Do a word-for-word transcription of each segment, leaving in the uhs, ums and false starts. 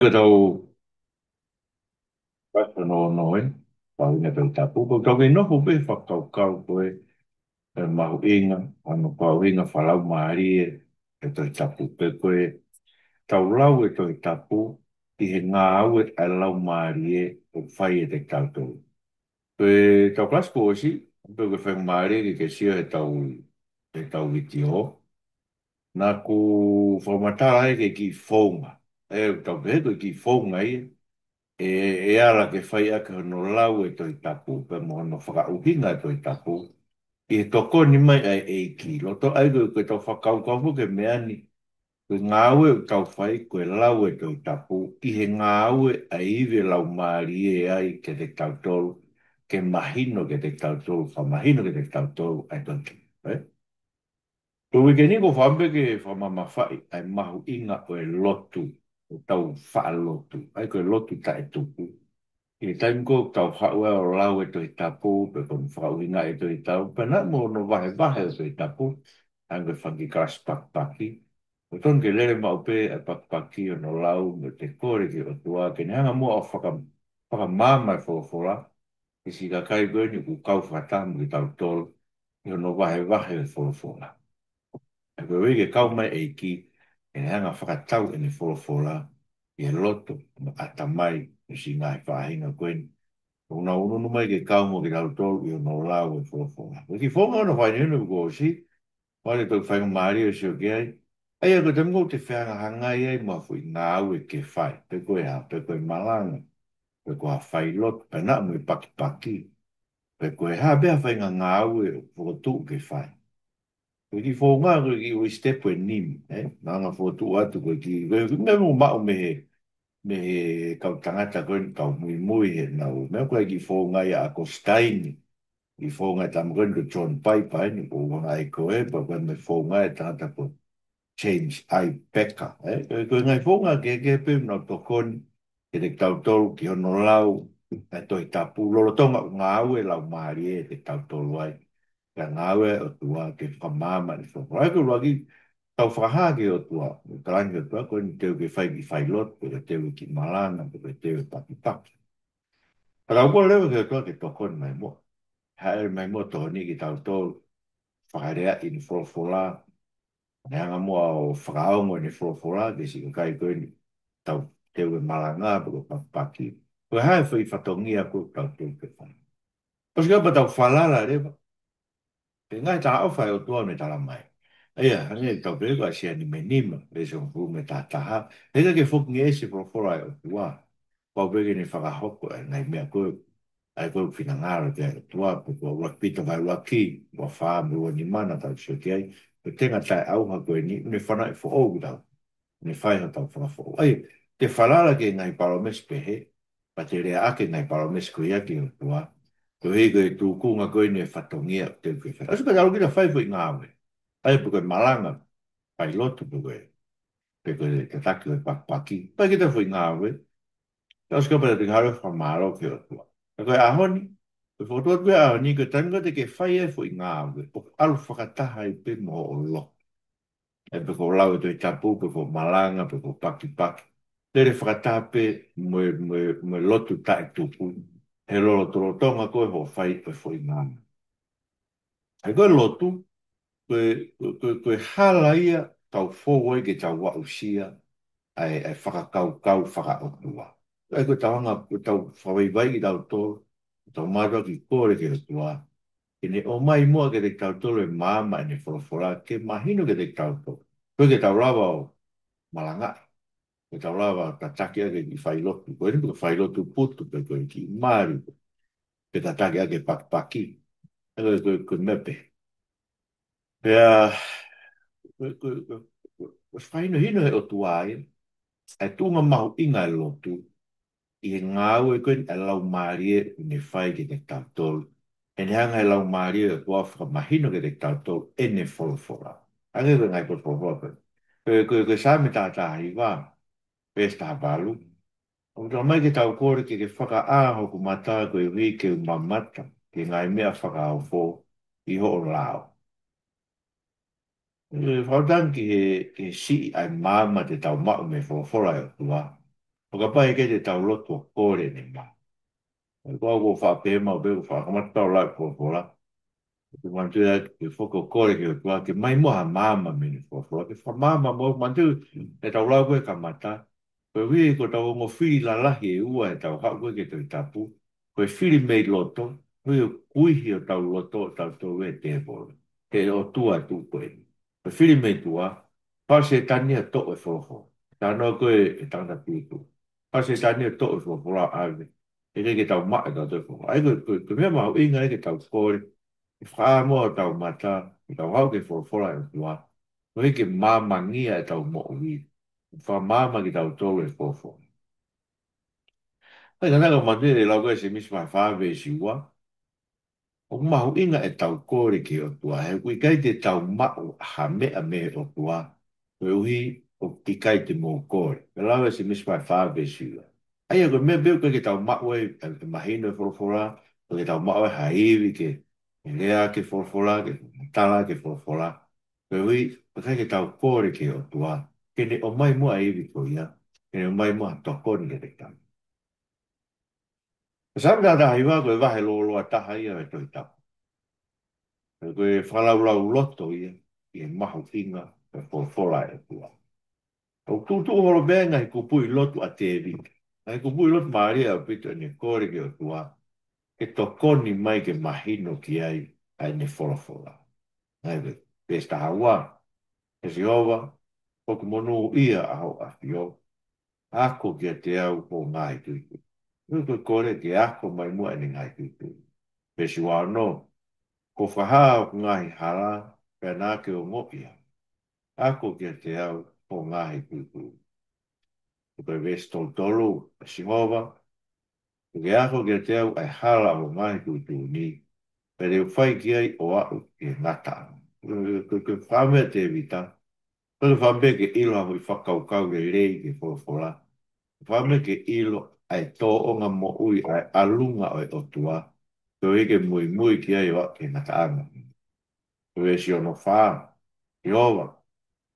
Ko ʻetau kalasi hono ono ē, Faʻahinga Tohi Tapu. Ko ʻetau kei nofo pē fakakaukau ko ē, ʻa e mahuʻinga, ʻa hono mahuʻinga fakalaumālie ʻo e Tohi Tapu. Pe ko ʻetau lau e Tohi Tapu ʻi he ngāue ʻa e Laumālie ʻoku fai ʻiate kitautolu. Ko ʻetau kalasi kuo ʻosi, pea ʻoku faingamālie ke ke sio heʻetau, heʻetau vitiō. Naʻá ku fakamatala ai ki he kiʻi founga. ʻE, tau pehē ko e kiʻi founga ia. ʻE, ʻe ala ke fai ʻaki hono lau e Tohi Tapu, pea mo hono fakaʻuhinga e Tohi Tapu. ʻI he tokoni mai ʻa e ʻEiki. Loto ai ko, ko ʻetau fakakaukau foki ki he meʻa ni. Ko e ngāue ʻoku tau fai, ko e lau e Tohi Tapu, ʻi he ngāue ʻa e ivi ʻo e Laumālie ai kiate kitautolu, ke mahino kiate kitautolu, fakamahino kiate kitautolu ʻa e Tohi Tapu, ē? Ko e uike ni ʻoku ou fakaʻamu pē ke fakamamafaʻi ʻa e mahuʻinga ʻo e lotu, ʻo ʻetau faʻa lotu, ʻa ia ko e lotu taʻetuku. ʻI he taimi ko ē ʻoku tau haʻu ai ʻo lau e Tohi Tapu, pe ko hono fakaʻuhinga e Tohi Tapu, pea mo hono vahevahe ʻo e Tohi Tapu, ʻa ia ko e fanga kiʻi kalasi pakipaki. ʻOku totonu ke lele maʻu pē ʻa e pakipaki ʻo hono lau, mo e kole ki he ʻOtua ke ne hanga muʻa ʻo faka-, fakamaama e folofola, ki he siʻi kakai ko eni ʻoku kau fakataha mo kitautolu ʻi hono vahevahe e folofola. ʻE ko e ʻuhi ke kau mai e ʻEiki, ke ne hanga ʻo fakatau ʻene folofola ʻi he loto mo e ʻatamai ʻo e siʻi ngaahi faʻahinga ko eni ʻoku nau ʻunuʻunu mai ke kau mo kitautolu ʻi hono lau e folofola. Ko e kiʻi founga hono fainene kuo ʻosi, ʻoku tau faingamālie ʻo sio ki ai. ʻA ia ko e taimi ko ē ʻoku te fehangahangai ai mo ha foʻi ngāue ke fai, pe ko e hā, pe ko e malanga, pe ko ha failotu, pea mo e pakipaki, pe ko e hā pē ha faʻahinga ngāue ʻoku fokotuʻu ke fai. Ko e kiʻi founga, ko e kiʻi ʻū step ʻe nima, ē? Naʻá ku fokotuʻu atu ko e kiʻi, ko e kiʻi meʻa ʻoku maʻu mei he, mei he kau tangata ko eni, kau muimui heʻenau meʻa, ko e kiʻi founga ia ʻa ʻAkositaini. Kiʻi founga e tama ko eni ko John Piper eni, ʻoku ou anga ai ko ē, pea ko e meʻa founga e tangata ko James I. Packer, ē? Ko e, ko e ngaahi founga kehekehe pē ʻoku nau tokoni kiate kitautolu ki hono lau e Tohi Tapu lolotonga ʻoku ngāue e Laumālie ʻiate kitautolu ai. Ka ngāue ʻa e ʻOtua ke fakamaama ʻene folofola. ʻA ia ko e ʻuluaki, tau fakahā ki he ʻOtua, ʻo talaange ki he ʻOtua, ko eni te u ke fai e kiʻi failotu, pe te u ke malanga, pe te u ke pakipaki. Pea tau kole leva ki he ʻOtua ke tokoni mai muʻa. Hāʻele mai muʻa ʻo tokoni kiate kitautolu, fakalea ʻene folofola, ne hanga muʻa ʻo fakaongo ʻene folofola ki he siʻi kakai ko eni ʻoku tau, te u ke malanga, pe ko e pakipaki. Ko e hā e foʻi fatongia ʻoku tau te u ke fai. ʻOsi ko ia pea tau falala leva ki he ngaahi talaʻofa ʻa e ʻOtua ʻoku ne tala mai. ʻA ia, hangē ko ʻetau pehē ko ʻAisea nimanima, veesi hongofulu mo e tahataha. He ʻikai ke fokingeʻesi e folofola ʻa e ʻOtua. Kuo pau pē ke ne fakahoko e ngaahi meʻa ko ē, ʻa ia ko e finangalo ʻa e ʻOtua, pe ko e ʻuluaki Pita vahe ʻuluaki, ua fā mo e ua nima naʻa tau sio ki ai, ko e tenga taʻeʻauha ko eni, ʻoku ne fanaʻi foʻou kitautolu. Ne fai hotau fakafoʻou. ʻA ia, te falala ki he ngaahi palōmesi pehē, pea te lea ʻaki e ngaahi palōmesi ko ia ki he ʻOtua. Koeʻuhi ko e tūkunga ko eni e fatongia ʻoku te u ke fai. ʻOsi pea tau ʻalu kita ʻo fai e foʻi ngāue. ʻA ia pe ko e malanga, failotu pe ko e, pe ko e tataki ʻo e pakipaki. Fai kita e foʻi ngāue. Pea ʻosi ko ia pea tau hanga ʻo fakamālō ki he ʻOtua. Pea ko e ʻaho ni, ko e fokotuʻu atu ko ē ʻaho ni, ko e taimi ko ē te ke fai ai e foʻi ngāue, ʻoku ʻalu fakataha ai pē mo hoʻo lotu. ʻE pe ko e lau e Tohi Tapu, pe ko e malanga, pe ko e pakipaki. Lele fakataha pē mo e, mo e, mo e lotu taʻetuku. He lolotonga ko ē hoʻo fai e foʻi ngāue. ʻA ia ko e lotu, ko e, ko e, ko e, ko e hala ia ʻoku tau fou ai ke tau aʻusia ʻa e, ʻa e fakakaukau fakaʻotua. ʻA ia ko ʻetau hanga, ko ʻetau fakavaivai kitautolu, ʻetau mātuʻaki kole ki he ʻOtua, ke ne ʻomai muʻa kiate kitautolu e maama ʻene folofola, ke mahino kiate kitautolu. Ko e ke tau lava ʻo malangaʻi, ke tau lava ʻo tataki ʻaki e kiʻi failotu. Ko eni ko e failotu putu, pe ko e kiʻi mali, pe tataki ʻaki e pakipaki. ʻA ia ko e, ko e, ko e meʻa pē. Pea, ko e, ko e, ko e, ko e fakahinohino ʻa e ʻOtua ia, ʻa e tuʻunga mahuʻinga ʻo e lotu, ʻi he ngāue ko eni ʻa e Laumālie ʻoku ne fai kiate kitautolu. ʻE ne hanga ʻe he Laumālie ʻo e ʻOtua ʻo fakamahino kiate kitautolu ʻene folofola. Hangē ko e ngaahi folofola ko ē. Ko e, ko e, ko e Saame taha taha hiva, veesi taha valu. ʻOku tala mai ke tau kole ke ke fakaʻā hoku mata koeʻuhi ke u mamata ki he ngaahi meʻa fakaofo ʻi hoʻo lao. ʻE fakatangi ki he, ki he siʻi ʻa e maama te tau maʻu mei he folofola ʻa e ʻOtua. ʻo kapau ʻe ʻikai te tau lotu ʻo kole ʻene maama. ʻOku ou faʻa pehē maʻu pē, ʻoku ou faʻa kamata ʻo lau e folofola. ʻOku ou manatuʻi ʻa e foki ʻo kole ki he ʻOtua ke ʻomai muʻa ha maama mei heʻene folofola. Ke fakamaama muʻa, manatuʻi ʻetau lau ko ē kamata. Koeʻuhi ko ʻetau ongo fili lalahi ʻe ua ʻetau haʻu ko ē ki he Tohi Tapu. Ko e fili mei loto, ko e kuihi hotau loto ʻotautolu ʻe he tēvolo. He ʻOtua tuʻu ko ē. Ko e fili mei tuʻa, pau Sētane ia ʻo toʻo e folofola. Talanoa ko ē ʻa e tangata tūtuuʻi. Pau Sētane ia ʻo toʻo e folofola ʻo ʻave. ʻIkai ke tau maʻu ʻe tautolu e folofola. ʻA ia ko e, ko e, ko e meʻa mahuʻinga ia ke tau kole. ʻE fakaʻā muʻa hotau mata, ke tau haʻu ki he folofola ʻa e ʻOtua. Koeʻuhi ke maamangia ʻetau moʻui. Fakamaama kitautolu ʻe he folofola. ʻA ia, ka naʻa ka manatuʻi e lau ko ē ʻa Sēmisi vahe fā veesi ua. ʻOku mahuʻinga ʻetau kole ki he ʻOtua, he ʻoku ʻikai te tau maʻu ha meʻa mei he ʻOtua, koeʻuhi ʻoku ʻikai te mou kole. Ko e lau ʻa Sēmisi vahe fā veesi ua. ʻA ia ko e meʻa pē ʻoku ʻikai ke tau maʻu ai e, e mahino e folofola, ʻoku ʻikai ke tau maʻu ai ha ivi ke, ke lea ki he folofola, ke tala ki he folofola. Koeʻuhi, ʻoku ʻikai ke tau kole ki he ʻOtua, ke ne ʻomai muʻa e ivi ko ia, ke ne ʻomai muʻa ha tokoni kiate kitautolu. Ko Saame taha taha hiva ko e vahe lōloa taha ia ʻo e Tohi Tapu. Ko e fakalaulauloto ia ʻi he mahuʻinga ʻo e folofola ʻa e ʻOtua. ʻOku tuʻutuʻu holo pē ʻa e ngaahi kupuʻi lotu ʻa Tēvita. Ngaahi kupuʻi lotu mālie ʻaupito ʻene kole ki he ʻOtua ke tokoni mai ke mahino ki ai ʻa ʻene folofola. ʻA ia ko e veesi taha ua, ʻE Sihova, ʻoku monūʻia ʻa hoʻo ʻAfio, ako kiate au hoʻo ngaahi tuʻituʻi. Ko e kole ke ako mai muʻa ʻene ngaahi tuʻituʻi. Veesi ua ono, Kuo fakahā hoku ngaahi hala, pea naʻa ke ongoʻi au. Ako kiate au hoʻo ngaahi tuʻituʻi. Ko e veesi tolu tolu, ʻE Sihova, ke ke ako kiate au ʻa e hala ʻo hoʻo ngaahi tuʻituʻi ni, pea te u fai ki ai ʻo aʻu ki he ngataʻanga. Ko e, ko e, ko e fakaʻamu ʻa Tēvita, ko e fakaʻamu ke ʻilo ha foʻi fakakaukau lelei ki he folofola. Fakaʻamu ke ʻilo ʻa e tōʻonga moʻui ʻa e ʻalunga ʻo e ʻOtua, koeʻuhi ke muimui ki ai ʻo aʻu ki he ngataʻanga. Ko e veesi ono fā, Sihova,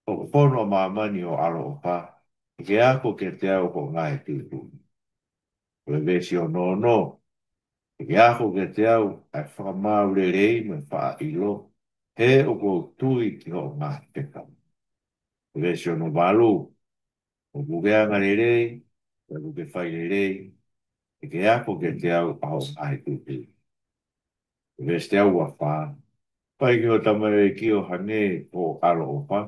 ʻoku fono ʻa māmani ʻi hoʻo ʻaloʻofa, ke ke ako kiate au hoʻo ngaahi tuʻituʻi. Ko e veesi ono ono, ke ke ako kiate au ʻa e fakamaau lelei mo e faʻa ʻilo, he ʻoku ou tui ki hoʻo ngaahi fekau. Ko e veesi ono valu, ʻOku ke angalelei, pea ʻoku ke fai lelei, ke ke ako kiate au ʻa hoʻo ngaahi tuʻituʻi. Veesi teau ua fā, Fai ki hoʻo tamaioʻeiki ʻo hangē ko hoʻo ʻaloʻofa,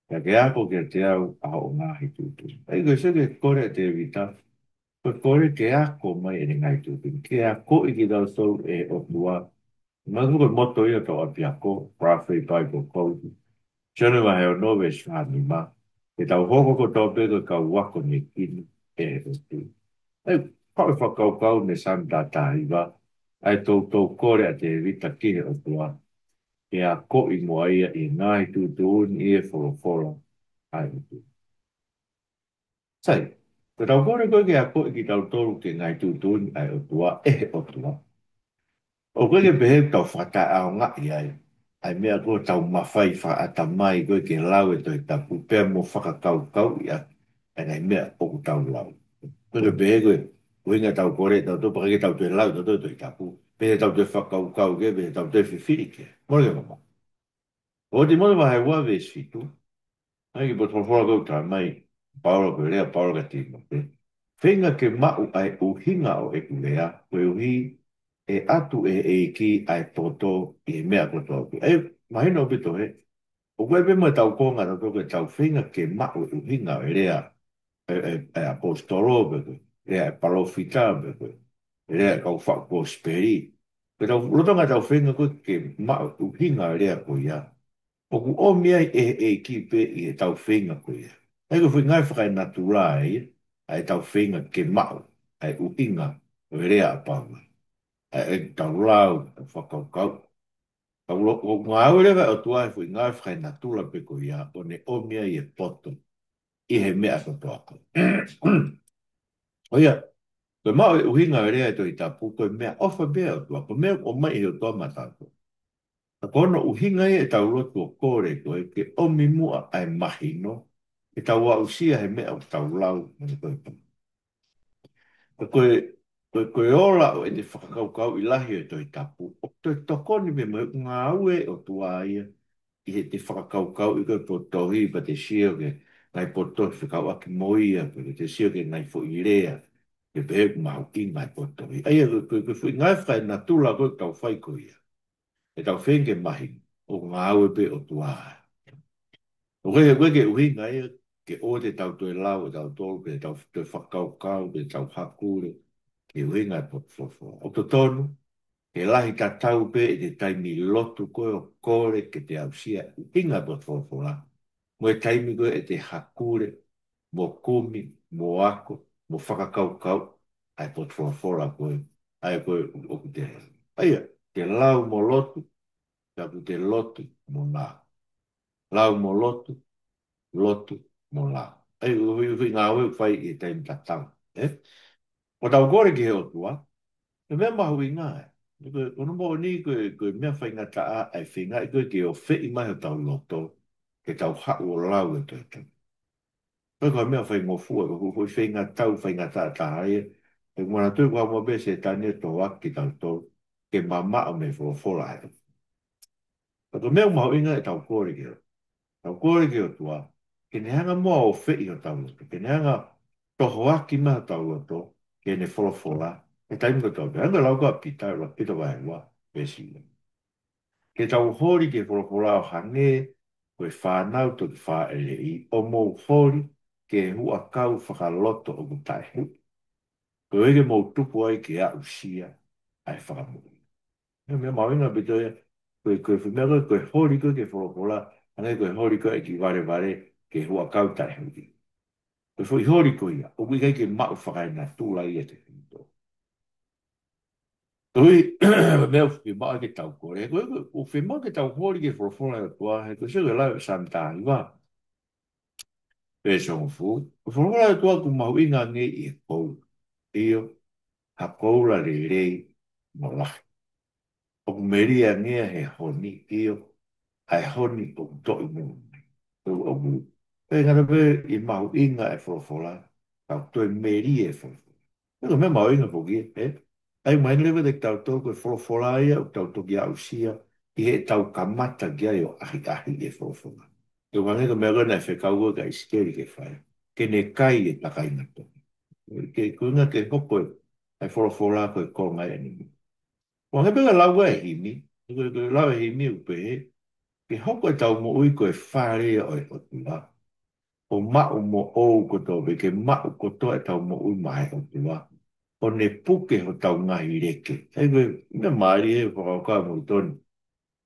pea ke ako kiate au ʻa hoʻo ngaahi tuʻituʻi. ʻA ia ko e sio ki he kole ʻa Tēvita, ko e kole ke ako mai ʻene ngaahi tuʻituʻi. Ke akoʻi kitautolu ʻe he ʻOtua, Mahalo ko e moto ia ʻetau ʻapiako, Pathway Bible College. Sione vahe ono veesi fā nima. Ke tau hoko kotoa pē ko e kau akonekina ʻe he ʻOtua. ʻA ia, ko e fakakaukau mei Saame taha taha hiva, ʻa e toutou kole ʻa Tēvita ki he ʻOtua. Ke akoʻi muʻa ia ʻi he ngaahi tuʻutuʻuni ʻi he folofola ʻa e ʻOtua. Sai, ko ʻetau kole ko ē ke akoʻi kitautolu ki he ngaahi tuʻutuʻuni ʻa e ʻOtua, ʻe he ʻOtua. ʻOku ʻikai ke pehē ʻoku tau fakataʻeʻaongaʻi ai ʻa e meʻa ko ē ʻoku tau mafai fakaʻatamai ko ē ke lau e Tohi Tapu pea mo fakakaukauʻi ʻaki ʻa e ngaahi meʻa ʻoku tau lau. ʻOku ʻikai ke pehē ko e ʻuhinga ʻetau kole ʻatautolu, pea ʻikai ke tau toe lau ʻatautolu e Tohi Tapu, pe tau toe fakakaukau ki ai, pe tau toe fifili ki ai. Mole ke mama. ʻUluaki Tīmote vahe ua veesi fitu. ʻA ia ko e potu folofola ko ē ʻoku talamai ʻe Paula, ko e lea ʻa Paula kia Tīmote. Feinga ke maʻu ʻa e ʻuhinga ʻo ʻeku lea, koeʻuhi ʻe ʻatu ʻe he ʻEiki ʻa e poto ʻi he meʻa kotoa pē. ʻA ia, mahino ʻaupito hē. ʻOku ʻi ai pē mo ʻetau konga ʻatautolu ʻoku tau feinga ke maʻu e ʻuhinga ʻo e lea ʻa e, ʻa e, ʻa e ʻaposetolo pe ko e lea ʻa e palōfita pe ko e lea ʻa e kau faʻu kosipeli. Ko ʻetau lolotonga ʻetau feinga ko ē ke maʻu e ʻuhinga ʻo e lea ko ia, ʻoku ʻomi ai ʻe he ʻEiki pē ʻi heʻetau feinga ko ia. ʻA ia ko e foʻi ngāue fakaenatula ia, ʻa ʻetau feinga ke maʻu ʻa e ʻuhinga ʻo e lea ʻa Paula. ʻA ia ʻoku tau lau, tau fakakaukau. Ka ʻoku lo-, ʻoku ngāue leva e ʻOtua he foʻi ngāue fakaenatula pē ko ia, ʻo ne ʻomi ai e poto ʻi he meʻa kotoa pē. ʻA ia, ko e maʻu e ʻuhinga ʻo e lea ʻa e Tohi Tapu, ko e meʻaʻofa pē ʻa e ʻOtua, ko e meʻa ʻoku ʻomai ʻe he ʻOtua maʻatautolu. Ka ko hono ʻuhinga ia ʻetau lotu ʻo kole ko ē ke ʻomi muʻa ʻa e mahino, ke tau aʻusia he meʻa ʻoku tau lau, mo e ko e pā. Ko e, ko e, ko e ola ʻo ʻete fakakaukauʻi lahi ʻo e Tohi Tapu, ʻoku toe tokoni pē mo e ngāue ʻa e ʻOtua ia ʻi heʻete fakakaukauʻi ko e potu tohi, pea te sio ki he ngaahi potu tohi fekauʻaki mo ia, pea te sio ki he ngaahi foʻi lea, ke pehē ʻoku mahuʻinga e potu tohi. ʻA ia ko e, ko e, ko e foʻi ngāue fakaenatula ko ē ʻoku tau fai ko ia. ʻE tau feinga ke mahino ʻoku ngāue pē ʻOtua. ʻOku ʻikai ke ʻuhinga ia ke ʻoua te tau toe lau ʻe tautolu, pe tau toe fakakaukau, pe tau hakule ki he ʻuhinga e potu folofola. ʻOku totonu ke lahi tatau pē ʻete taimi lotu ko ē ʻo kole ke te aʻusia e ʻuhinga e potu folofola mo e taimi ko ē ʻete hakule, mo kumi, mo ako, mo fakakaukau ʻa e potu folofola ko ē, ʻa ia ko ē ʻoku te lau. ʻA ia, ke lau mo lotu, pea ʻoku te lotu mo lau. Lau mo lotu, lotu mo lau. ʻA ia, ʻoku ʻi ai e foʻi ngāue ʻoku fai ʻi he taimi tatau, ē? ʻO tau kole ki he ʻOtua, ko e meʻa mahuʻinga ē. Ko e, ko hono moʻoni ko e, ko e meʻa faingataʻa ʻa e feingaʻi ko ē ke ofeʻi mai hotau loto, ke tau haʻu ʻo lau e Tohi Tapu. Ko e, ko e meʻa faingofua, ko e foʻi feinga tau faingataʻa taha ia. ʻE manatuʻi ʻoku haʻu mai pē Sētane ʻo tohoaki kitautolu ke mamaʻo mei he folofola ē. Ka ko e meʻa mahuʻinga ʻetau kole ki he, tau kole ki he ʻOtua, ke ne hanga muʻa ʻo ofeʻi hotau loto, ke ne hanga ʻo tohoaki mai hotau loto ki heʻene folofola he taimi kotoa pē. Hangē ko e lau ko ē ʻa Pita, ʻuluaki Pita vahe ua, veesi ua. Ke tau holi ki he folofola ʻo hangē ko e fānau toki fāʻeleʻi, ʻo mou holi ki he huʻakau fakaloto ʻoku taʻehuʻi, koeʻuhi ke mou tupu ai ke aʻusia ʻa e fakamoʻui. Ko e meʻa mahuʻinga ʻaupito ia, ko e, ko e foʻi meʻa ko ē, ko e holi ko ē ki he folofola, hangē ko e holi ko ē ki valevale ki he huʻakau taʻehuʻi. Ko e foʻi holi ko ia, ʻoku ʻikai ke maʻu fakaenatula ia ʻe tautolu. Koeʻuhi, meʻa ʻoku fiemaʻu ke tau kole, ko e, ko e, ʻoku fiemaʻu ke tau holi ki he folofola ʻa e ʻOtua, he ko e sio ki he lau ʻa e Saame taha hiva, veesi hongofulu. Ko e folofola ʻa e ʻOtua ʻoku mahuʻinga ange ʻi he koula, ʻio, ha koula lelei mo lahi. ʻOku melie ange ia he honi, ʻio, ʻa e honi ʻoku toʻi mulu. ʻOku, ʻoku, ʻe ngata pē ʻi he mahuʻinga e folofola, ka ʻoku toe melie e folofola. Ko e meʻa mahuʻinga foki, ē? ʻA ia mahino leva kiate kitautolu ko e folofola ia ʻoku tau toki aʻusia ʻi heʻetau kamata ki ai ʻo ʻahiʻahiʻi e folofola. Ko e hangē ko e meʻa ko ē naʻe fekau ko ē kia ʻIsikeli ke fai, ke ne kai e takainga tohi. Ke, ko e ʻuhinga ke hoko e, ʻa e folofola ko e konga ʻeni. Ko e hangē pē ko e lau ʻa e himi, ko e, ko e lau ʻa e himi ʻoku pehē, ke hoko ʻetau moʻui ko e fale ʻo e ʻOtua, ʻo maʻu moʻou kotoa pē, ke maʻu kotoa ʻetau moʻui maʻa e ʻOtua, ʻo ne puke hotau ngaahi leke. ʻA ia ko e meʻa mālie he fakakaukau ʻa Molitoni,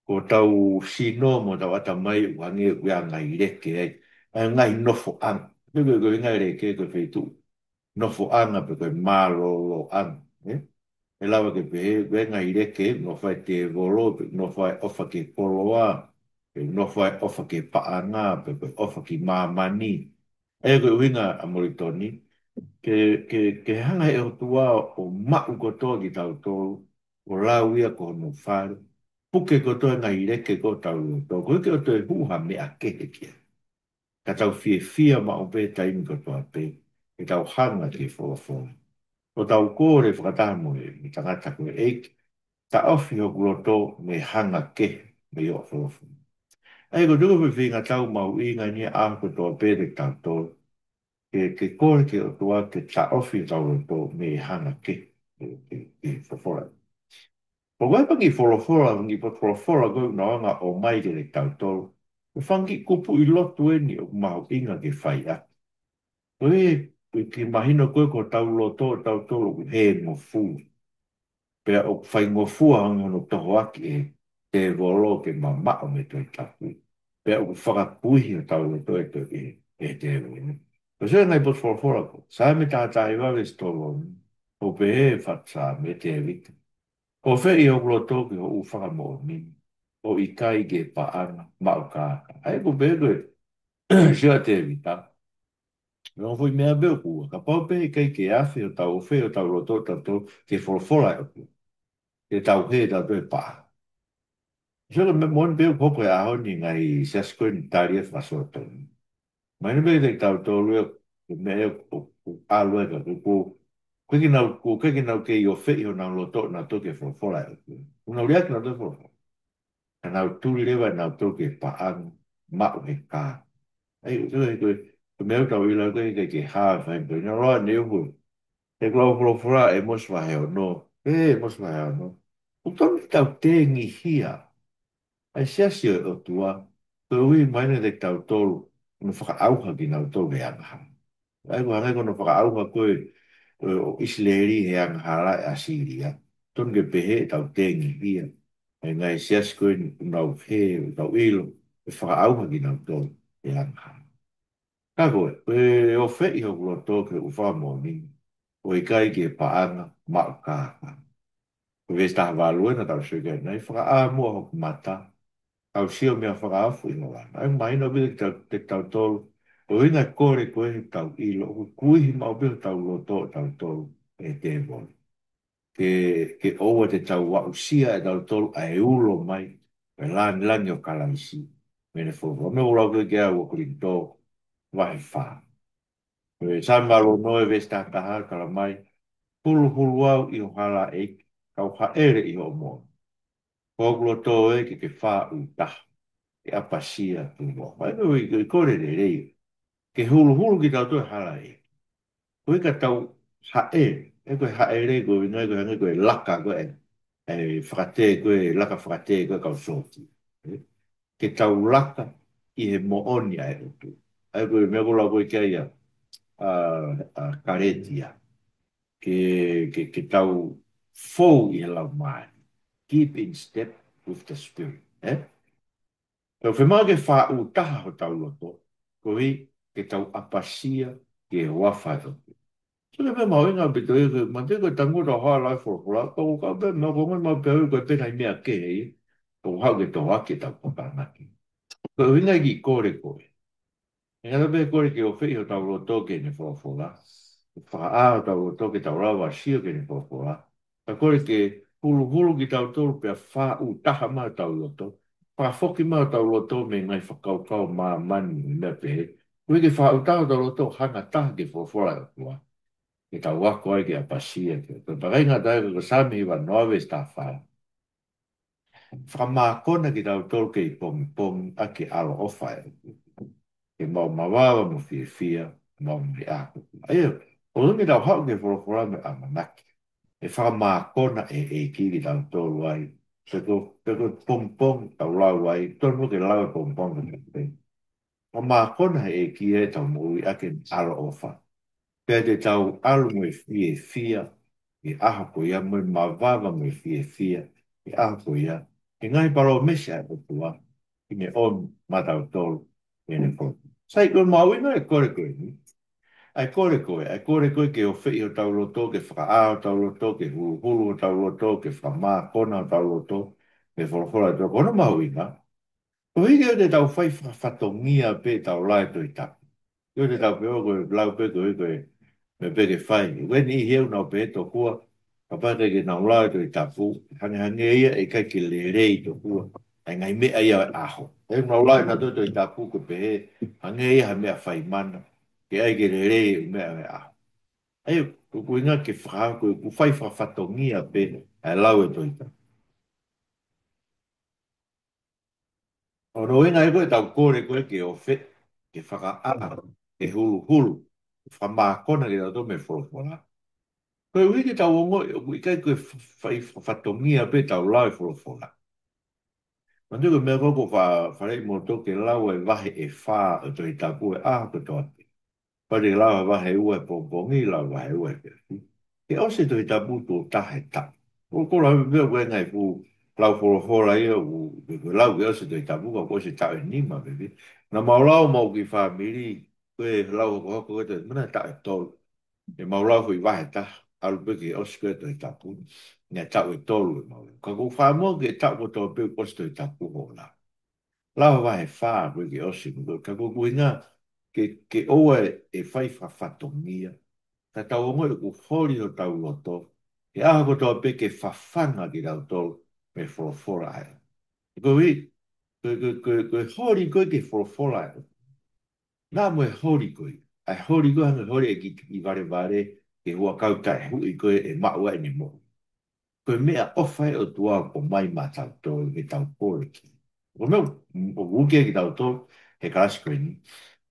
ko hotau sino mo hotau ʻatamai ʻoku hangē ʻoku ʻi ai e ngaahi leke ai. ʻA e ngaahi nofoʻanga. Ko e, ko e, ko e ngaahi leke ko e feituʻu nofoʻanga pe ko e mālōlōʻanga, ē? ʻE lava ke pehē, ko e ngaahi leke, nofo ai e tēvolo, pe nofo ai e ʻofa ki he koloa, pe nofo ai e ʻofa ki he paʻanga, pe ko e ʻofa ki māmani. ʻA ia ko e ʻuhinga ʻa Molitoni, ke, ke, ke hanga ʻe he ʻOtua ʻo maʻu kotoa kitautolu, ʻo lau ia ko hono fale, puke kotoa e ngaahi leke ko ē ʻo hotau loto, koeʻuhi ke ʻoua toe hū ha meʻa kehe ki ai. Ka tau fiefia maʻu pē taimi kotoa pē, ke tau hanga ki he folofola. ʻO tau kole fakataha mo e, mo e tangata ko e ʻEiki, taʻofi hoku loto mei he hanga kehe mei hoʻo folofola. ʻA ia ko e tuku foʻi feinga tau mahuʻinga ʻeni ʻaho kotoa pē kiate kitautolu, ke, ke kole ki he ʻOtua ke taʻofi hotau loto mei he hanga kehe, ke, ke, ke folofola. Ko e fanga kiʻi folofola, fanga kiʻi potu folofola ko ē ʻoku nau hanga ʻo ʻomai kiate kitautolu, ko e fanga kiʻi kupuʻi lotu ʻeni ʻoku mahuʻinga ke fai ʻaki. Ko e, ko e kiʻi mahino ko ē ko hotau loto ʻatautolu ʻoku hē ngofua. Pea ʻoku faingofua hangē hono tohoaki ʻe he tēvolo ke mamaʻo mei he Tohi Tapu. Pea ʻoku fakakuihi hotau loto ʻe he, ʻe he tēvolo. Ko e sio ki he ngaahi potu folofola ko ē, Saame taha taha hiva veesi tolu ono, ʻoku pehē ʻe he fatu saame, Tēvita: Ofeʻi hoku loto ki hoʻo fakamoʻoni, ʻo ʻikai ki he paʻanga maʻu kākā. ʻA ia ʻoku pehē ko e sio ʻa Tēvita, ko e ongo foʻi meʻa pē ʻoku ua, kapau pē ʻe ʻikai ke afe hotau, ofeʻi hotau loto ʻatautolu ki he folofola ʻa e ʻOtua, te tau hē ʻatautolu he paʻanga. Sio ki he meʻa moʻoni pē ʻoku hoko he ʻaho ni he ngaahi siasi ko eni tali e fakasōtonu. Mahino pē kiate kitautolu ia, ko e meʻa ia ʻoku, ʻoku ʻalu ai ka kuku, ʻIkai ke nau, ʻoku ʻikai ke nau kei ʻofeʻi honau loto ʻonautolu ki he folofola ʻa e ʻOtua. ʻOku nau liʻaki ʻenautolu e folofola. Ka nau tuli leva ʻenautolu ki he paʻanga, maʻu he kā. ʻAi, ʻoku ʻikai ko e, ko e meʻa ʻoku tau ʻilo ko e ʻikai ke hā fai ko e nau loa ne uhu. He ko e lau folofola ʻa ʻĒmosi vahe ono. ʻĒmosi vahe ono. ʻOku totonu ke tau tengihia ʻa e siasi ʻo e ʻOtua, koeʻuhi mahino kiate kitautolu, ʻoku ne fakaʻauha kinautolu ki he angahala. ʻA ia ko e hangē ko hono fakaʻauha ko ē ʻo, ʻo ʻIsileli he angahala ʻa ʻAsīlia. Totonu ke pehē ʻetau tengihia ʻa e ngaahi siasi ko ē ʻoku nau hē, ʻoku tau ʻilo, ʻe fakaʻauha kinautolu ki he angahala. Ka ko e, ko e ʻofeʻi hoku loto ki hoku fakamoʻoni, ʻo ʻikai ki he paʻanga, maʻu kā. Ko e veesi taha valu ena naʻa tau sio ki ai, naʻe fakaʻā muʻa hoku mata, kau sio meʻa fakaofo ʻi ho langa. ʻA ia mahino pē kiate kitautolu, ko e ʻuhinga e kole ko ē ke tau ʻilo, ʻoku kuihi maʻu pē hotau loto ʻatautolu ʻe he tēvolo. Ke, ke ʻoua te tau aʻusia ʻe tautolu ʻa e ulo mai, ʻa e lāngilangi ʻo Kalaisi. Mei he folofola, meʻa ʻoku lau ko ē ki ai ua Kolinitō, vahe fā. Ko e Saame valu ono veesi taha taha, tala mai, huluhulu au ʻi ho hala ʻEiki, kau haʻele ʻi hoʻo moʻoni. Ko hoku loto ē ke ke fāʻūtaha, ke ʻapasia ki ho huafa. ʻA ia ko e, ko e kole lelei. Ke huluhulu kitautolu he hala ʻEiki. Ko e ka tau haʻele, ʻe ko e haʻele ko e ʻuhinga ko e hangē ko e laka ko e, ʻe fakatē ko e, laka fakatē ko e kau sōtia. Ē? Ke tau laka ʻi he moʻoni ʻa e ʻOtua. ʻA ia ko e meʻa ʻoku lau ko ē ki ai ʻa, ʻa, ʻa Kalētia. Ke, ke, ke tau fou ʻi he laumālie. Keep in step with the Spirit. Ē? Tau fiemaʻu ke fāʻūtaha hotau loto, koeʻuhi ke tau ʻapasia ki he huafa ʻo e ʻOtua. So ke pehē mahuʻinga pē toe ke, manatuʻi ko e tangutu ʻo e hala ʻo e folofola, ka ʻoku kau pē, meʻa ko e ngaahi maʻu pē ʻoku ʻikai pē ngaahi meʻa kehe ia, ʻoku haʻu ke tohoakiʻi ʻetau papanga. Ko e ʻuhinga e kiʻi kole ko ē. ʻE ngata pē kole ke ʻofeʻi hotau loto ki heʻene folofola. Fakaʻā hotau loto ke tau lava sio ki heʻene folofola. Ka kole ke huluhulu kitautolu pea fāʻūtaha mai hotau loto. Fakafoki mai hotau loto mei he ngaahi fakakaukau ʻa māmani mo e meʻa pehē. Koeʻuhi ke fāʻūtaha hotau loto hanga taha ki he folofola ʻa e ʻOtua. Ke tau ako ai ke ʻapasia ki ai. Ko e pakainga tai ko e Saame hiva noa veesi taha fā. Fakamākona kitautolu kei pongipongi ʻaki e ʻaloʻofa ʻa e ʻOtua. Ke maʻu mavava mo fiefia, maʻu mo e ako. ʻA ia, ʻoku totonu ke tau haʻu ki he folofola mo e ʻamanaki. ʻE fakamākona ʻe he ʻEiki kitautolu ai. Pe ko, pe ko e pongipongi tau lau ai, totonu ke lau e pongipongi ko ē. Fakamākona ʻe he ʻEiki ʻetau moʻui ʻaki e ʻaloʻofa. Pea te tau ʻalu mo e fiefia, he ʻaho ko ia mo e mavava mo e fiefia, he ʻaho ko ia. He ngaahi palōmesi ʻa e ʻOtua, ʻi he ʻomi maʻatautolu, ʻi heʻene folofola. Sai ko e mahuʻinga e kole ko eni. ʻA e kole ko ē, ʻa e kole ko ē ke ʻofeʻi hotau loto, ke fakaʻā hotau loto, ke huluhulu hotau loto, ke fakamākona hotau loto, mei he folofola ʻa e ʻOtua. Ko hono mahuʻinga, koeʻuhi ke ʻoua te tau fai fakafatongia pē ʻetau lau e Tohi Tapu. ʻOua te tau pehē ʻoku lau pē ko e, ko e, meʻa pē ke fai. Ko e niʻihi ʻoku nau pehē tokua, kapau ʻikai ke nau lau e Tohi Tapu, hangehangē ia ʻe ʻikai ke lelei tokua ʻa e ngaahi meʻa ia ʻo e ʻaho. ʻOku nau lau ʻenautolu e Tohi Tapu ko e pehē, hangē ia ha meʻa fai mana, ke ʻai ke lelei e meʻa ʻo e ʻaho. ʻA ia, ko e ʻuhinga ke faka-, ko e ʻoku fai fakafatongia pē ʻa e lau e Tohi Tapu. ʻA hono ʻuhinga ia ko ē ʻetau kole ko ē ke ʻofeʻi, ke fakaʻā, ke huluhulu, ke fakamākona kitautolu mei he folofola. Koeʻuhi ke tau ongoʻi ʻoku ʻikai ko e fa-, fai fakafatongia pē ʻetau lau e folofola. Manatuʻi ko e meʻa ko ē ʻoku fa-, faleʻi moutolu ke lau e vahe ʻe fā ʻo e Tohi Tapu he ʻaho kotoa pē. Pea te ke lau ha vahe ua he pongipongi, lau vahe ua he efiafi. Ke ʻosi e Tohi Tapu tuʻo taha he taʻu. ʻOku lau pē ʻoku ʻi ai e ngaahi fuʻu lau folofola ia ʻoku, ke, ke lau ke ʻosi e Tohi Tapu, ka kuo ʻosi e taʻu ʻe nima pē. Naʻa mau lau mo e kiʻi fāmili, ko e lau hokohoko ko e Tohi, mana taʻu ʻe tolu. ʻE mau lau foʻi vahe ʻe taha, ʻalu pē ke ʻosi ko ē e Tohi Tapu. Naʻe taʻu ʻe tolu ʻe mau lau. Ka ko e fakaʻamu ke taʻu kotoa pē ʻosi e Tohi Tapu hoʻo lau. Lau ha vahe ʻe fā ko ē ke ʻosi, ka ko e ʻuhinga ke, ke ʻoua ʻe fai fakafatongia. Ka tau ongoʻi ʻoku holi hotau loto, he ʻaho kotoa pē ke fafanga kitautolu mei he folofola ʻa e ʻOtua. Ko e, ko e, ko e, ko e, ko e holi ko ē ki he folofola ʻa e ʻOtua. Naʻa mo e holi ko ē. ʻA e holi ko ē hangē holi e kiʻi, kiʻi valevale, ke huʻakau taʻehuʻi ko ē ʻe maʻu ai ʻene moʻui. Ko e meʻaʻofa ʻa e ʻOtua ʻoku ʻomai maʻatautolu ke tau kole ki ai. Ko e meʻa ʻoku uki ai kitautolu he kalasi ko eni,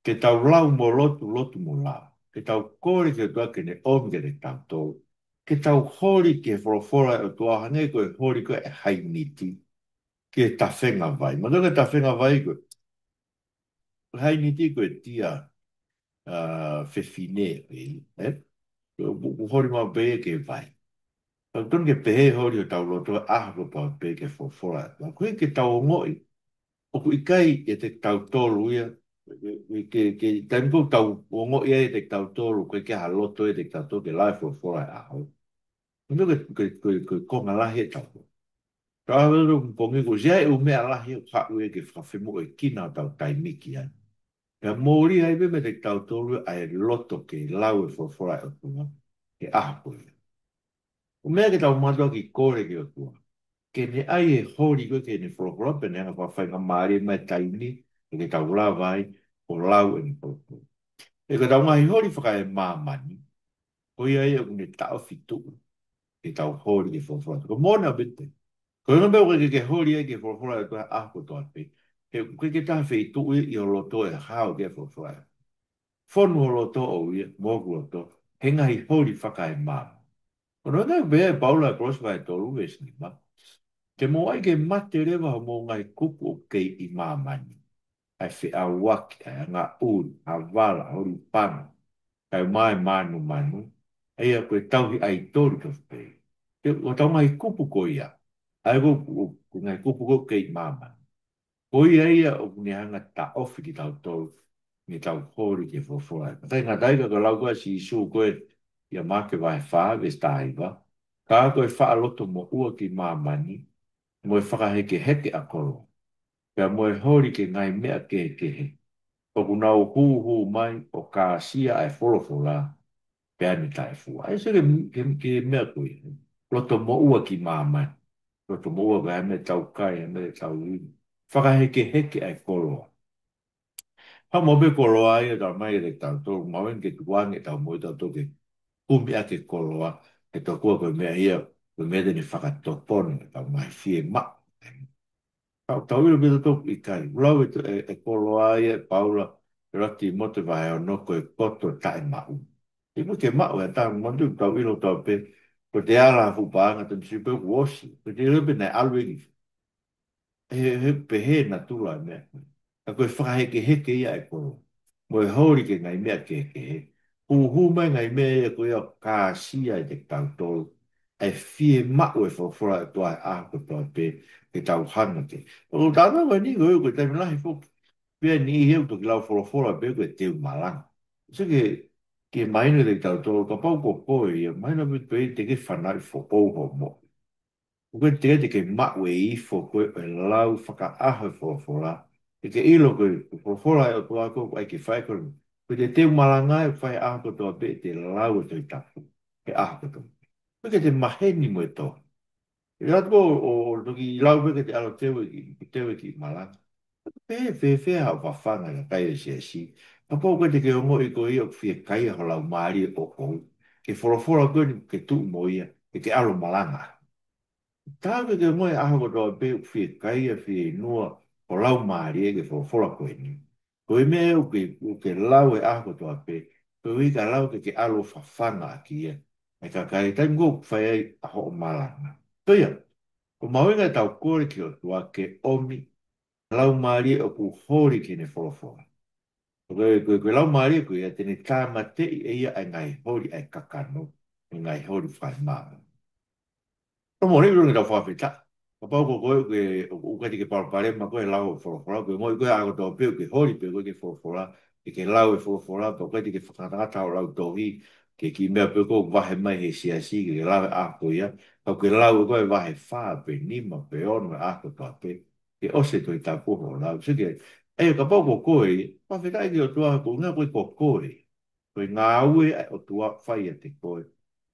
ke tau lau mo lotu, lotu mo lau. Ke tau kole ki he ʻOtua ke ne ʻomi kiate kitautolu ke tau holi ki he folofola ʻa e ʻOtua hangē ko e holi ko ē ʻa e hainiti ki he tafenga vai. Manatuʻi ko e tafenga vai ko ē, hainiti ko e tia, ā, fefine, ē? ʻOku, ʻoku holi maʻu pē ia ki he vai. Tau tonu ke pehē holi hotau loto ʻaho kotoa pē ki he folofola ʻa e ʻOtua. Ko e ke tau ongoʻi ʻoku ʻikai ʻiate kitautolu ia, ke, ke, ke, taimi ko ē ʻoku tau ongoʻi ai ʻiate kitautolu, ʻoku ʻikai ke ʻi ai ha loto ʻiate kitautolu ke lau e folofola he ʻaho. Ko e, ko e, ko e, ko e konga lahi ʻetau. Ka ʻi ai e pongipongi ʻoku ʻi ai e ʻū meʻa lahi ʻoku haʻu ia ke fakafemoʻuekina hotau taimi ki ai. Pea mole ai pē meiate kitautolu ʻa e loto ke lau e folofola ʻa e ʻOtua he ʻaho ko ia. ʻOku meʻa ke tau mātuʻaki kole ki he ʻOtua ke ne ʻai e holi ko ē ki heʻene folofola, pea ne hanga ʻo fakafaingamālie mai e taimi ke tau lava ai ʻo lau ʻene folofola. He ko ʻetau ngaahi holi fakaemāmani, ko ia ia ʻoku ne taʻofi tuʻu ke tau holi ki he folofola. Ko e moʻoni ʻaupito. Ko e ʻuhinga ʻoku ʻikai ke ke holi ai ki he folofola ʻa e ʻOtua he ʻaho kotoa pē, he ʻoku ʻikai ke ʻi ai ha feituʻu ia ʻi ho loto ʻe hao ki he folofola. Fonu ho loto ʻoʻou ia, mo hoku loto, he ngaahi holi fakaemāmani. Ko hono ʻuhinga ʻoku pehē ʻe Paula ʻi he Kolose vahe tolu veesi nima: Te mou ʻai ke mate leva hoʻomou ngaahi kupu ʻoku kei ʻi māmani, ʻa e feʻauaki, ʻa e angaʻuli, ʻa e vala, ʻa e holi pango, kae ʻumaʻā e mānumanu, ʻa ia ko e tauhi ʻaitoli tofu pē. Ko hotau ngaahi kupu ko ia, ʻa ia ko, ko, ko e ngaahi kupu ko ē ʻoku kei ʻi māmani. Ko ia ia ʻoku ne hanga ʻo taʻofi kitautolu mei heʻetau holi ki he folofola. Ka ʻikai ngata ai, ka ko e lau ko ē ʻa Sīsū ko ē ʻia Maʻake vahe fā veesi taha hiva: Ka ko e faʻa loto moʻua ki māmani, mo e fakahekeheke ʻa e koloa, pea mo e holi ki he ngaahi meʻa kehekehe, ʻoku nau hūhū mai ʻo kāsia ʻa e folofola, pea ne taʻefua. ʻA ia, sio ki he, ki he, ki he meʻa ko ia. Loto moʻua ki māmani. Loto moʻua ki he meʻa ʻoku tau kai, he meʻa ʻoku tau inu. Fakahekeheke ʻa e koloa. Haʻu maʻu pē koloa ia ʻo talamai kiate kitautolu, mahuʻinga ke tukuange ʻetau moʻui, tautolu ke kumi ʻaki e koloa, he tokua ko e meʻa ia, ko e meʻa te ne fakatopone ʻetau ngaahi fiemaʻu. Ka ʻoku tau ʻilo pē tautolu ʻoku ʻikai. ʻOku lau e, e, e koloa ia ʻe Paula ʻi he ʻuluaki Tīmote vahe ono ko e poto taʻemaʻu. ʻIkai ke maʻu ʻe ha taha, manatuʻi ʻoku tau ʻilo tautolu pē, ko ʻete ala ha fuʻu paʻanga, te mou sio pē kuo ʻosi. Ko ʻete ʻilo pē naʻe ʻalu ʻeni. He, he pehē natula e meʻa ko ē. Ka ko e fakahekeheke ia ʻa e koloa, mo e holi ki he ngaahi meʻa kehekehe, hūhū mai e ngaahi meʻa ia ko ia ʻo kāsia ʻiate kitautolu ʻa e fiemaʻu ʻa e folofola ʻa e ʻOtua he ʻaho kotoa pē ke tau hanga ki ai. ʻOku ou tala atu eni ko e, ko e taimi lahi foki, pea ʻi ai e niʻihi ia ʻoku toki lau folofola pea ʻoku teu malanga. Sio ki he, ki he mahino kiate kitautolu, kapau ko koe ia, mahino pē pē te ke fanauʻi foʻou hoʻo moʻui. ʻOku ʻikai te ke maʻu e ifo ko ē ʻo e lau fakaʻaho e folofola. Ke ke ʻilo ko e folofola ʻa e ʻOtua ko ē ʻoku ʻai ke fai ko ē. Ko ʻete teu malanga ʻe fai he ʻaho kotoa pē ʻete lau e Tohi Tapu he ʻaho kotoa pē. ʻOku ʻikai ke te maheni mo e tohi. ʻE ʻalu atu ʻo, ʻo, ʻo toki lau pē ke te ʻalu ʻo teu e kiʻi, teu e kiʻi malanga. Pea fēfē haʻo fafanga e kakai e siasi, kapau ʻoku ʻikai te ke ongoʻi koe ia ʻoku fiekaia ho laumālie ʻoʻou ki he folofola ko eni ke tuʻu mo ia, ke ke ʻalu ʻo malanga. Taau ke ke ongoʻi he ʻaho kotoa pē ʻoku fiekaia, fieinua ho laumālie ki he folofola ko eni. Ko e meʻa ʻoku ke, ʻoku ke lau he ʻaho kotoa pē, ko e ʻuhi ka lau ke ke ʻalu ʻo fafanga ʻaki ia ʻa e kakai, taimi ko ē ʻoku fai ai ʻa hoʻo malanga. Ko ia, ʻoku mahuʻinga ʻetau kole ki he ʻOtua ke ʻomi laumālie ʻoku holi ki heʻene folofola. Ko e, ko e, ko e laumālie ko ia te ne tāmateʻi ʻe ia ʻa e ngaahi holi ʻa e kakano, ʻa e ngaahi holi fakaemāmani. ʻOku moʻoni, ʻoku tau fakafetaʻi. Kapau ko koe ʻoku ke, ʻoku ʻikai te ke palopalema koe he lau e folofola, ʻoku ke ongoʻi koe he ʻaho kotoa pē ʻoku ke holi pē koe ki he folofola, ke ke lau e folofola, pea ʻoku ʻikai te ke fakangatangata hoʻo lau tohi ki he kiʻi meʻa pē ko ē ʻoku vahe mai he siasi ke ke lau he ʻaho ko ia, ka ʻoku ke lau ʻe koe vahe fā pe nima pe ono he ʻaho kotoa pē, ke ʻosi e Tohi Tapu hoʻo lau. Sio ki ai, ʻe, kapau ko koe, fakafetaʻi ki he ʻOtua koeʻuhi ko e ko koe. Ko e ngāue ʻa e ʻOtua ʻoku fai ʻiate koe,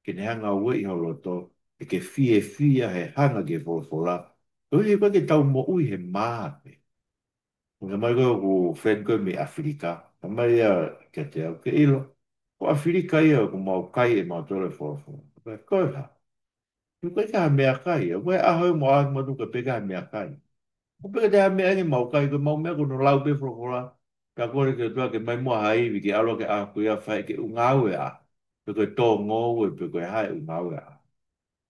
ke ne hanga ʻo ueʻi ho loto, ke ke fiefia he hanga ki he folofola. Koeʻuhi ko ē ke tau moʻui he mā pē. Ko e meʻa mai ko ē ʻoku feni ko ē mei ʻAfilika, meʻa mai ia kiate au ke ʻilo. Ko ʻAfilika ia ʻoku mau kai ʻe mautolu e folofola. Ko e, ko e hā? ʻOku ʻikai ke ha meʻakai ia. Ko e ʻaho ia mo e ʻaho ia ʻoku mau tuku pē ke ha meʻakai. ʻOku ʻikai ke ha meʻa ia ke mau kai, ko ʻemau meʻa ko hono lau pē folofola. Ka kole ki he ʻOtua ke ʻomai muʻa ha ivi ke ʻalu ki he ʻaho ko ia, fai ke ʻū ngāue ʻa. Pe ko e tō ngoue, pe ko e hā e ʻū ngāue ʻa.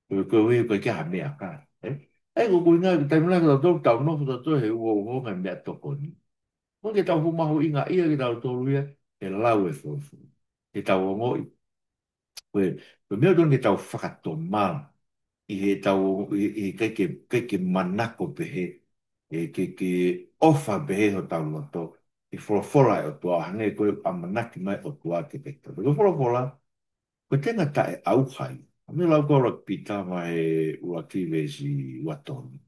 Ko e, ko e ʻuhi ko e ʻikai ke ha meʻakai. Ē? ʻA ia ko e ʻuhinga, taimi lahi ko tautolu, tau nofo tautolu he uouongouonga e meʻatokoni. Ko e ke tau fuʻu mahuʻingaʻia kitautolu ia, he lau e folofola. He tau ongoʻi. Ko e, ko e meʻa tonu ke tau fakatomala. ʻI he tau, ʻi, ʻi he ʻikai ke, ʻikai ke manako pehē. ʻE ke, ke ʻofa pehē hotau loto. ʻI he folofola ʻa e ʻOtua, hangē ko e ʻamanaki mai ʻOtua ke pehē. Ko e folofola, ko e tenga taʻeʻauha ia. Meʻa lau ko ʻUluaki Pita vahe ʻuluaki veesi ua tolu.